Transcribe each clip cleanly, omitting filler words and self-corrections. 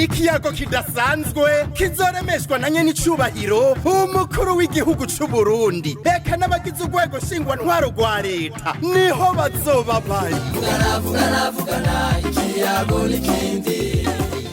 Ikiyago kidasanzwe kizoremeshwa na nyenicubahiro umukuru w'igihugu c'u Burundi, eka n'abagize urwego ntwaro rwa leta niho bazoba bari.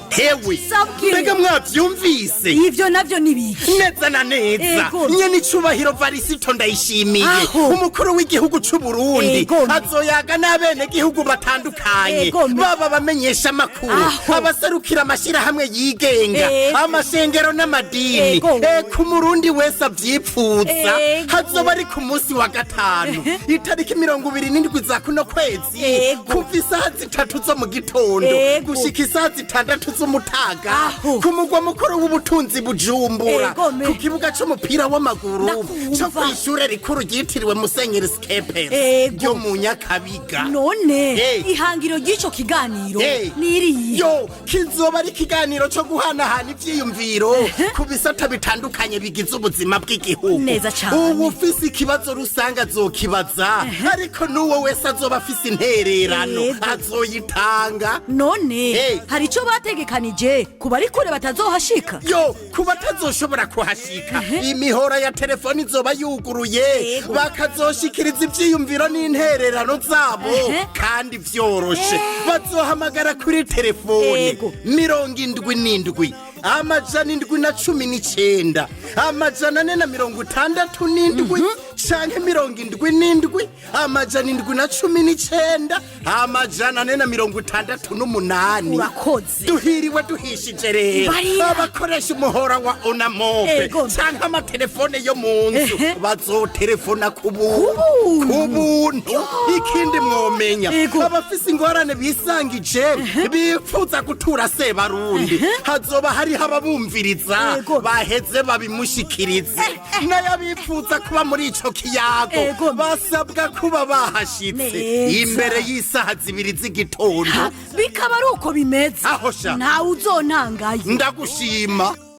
Hewe! Sabwe. Mbega mwavyumvise? Ivyo navyo nibiki? Neza na neza. Nyene icubahiro Varisito Ndayishimiye, umukuru w'igihugu c'u Burundi, azoyaga n'abenegihugu batandukanye, baba bamenyesha amakuru, abaserukira amashirahamwe yigenga, amashengero n'amadini, eka umurundi wese avyipfuza. Hazoba ari ku munsi wa gatanu, itariki 27 za kuno kwezi, kuva isaha 3 zo mu gitondo gushika isaha 6 z'umutaga, ku mugwa mukuru w'ubutunzi Bujumbura, ku kibuga c'umupira w'amaguru co kw'ishure rikuru ryitiriwe Musenyeri Skepers ryo mu Nyakabiga. None ihangiro ry'ico kiganiro niriye? Yo, kizoba ari ikiganiro co guhanahana ivyiyumviro ku bisata bitandukanye bigize ubuzima bw'igihugu. Neza cane. Ubu ufise ikibazo rusange azokibaza, ariko n'uwo wese azoba afise intererano azoyitanga. None hari ico bategekanije ku bari kure batazohashika? Yo, kuba atazoshobora kuhashika, imihora ya telefoni izoba yuguruye, bakazoshikiriza ivyiyumviro n'intererano zabo, kandi vyoroshe. Bazohamagara kuri telefone 77 719 467, canke 77 719 468. Urakoze. Duhiriwe duhishije rero. Barira. Abakoresha umuhora wa Onamobe canke amatelefone yo mu nzu bazotelefona ku buntu. Ku Ku buntu. Ikindi mwomenya, abafise ingorane bisangije bipfuza gutura Sebarundi, hazoba hariho ababumviriza, baheze babimushikirize. Nayo abipfuza kuba muri ico kiyago basabwa kuba bahashitse imbere y'isaha 2 z'igitondo. Bikaba ari uko bimeze. Aho sha. Ntawe uzontangayo. Ndagushima.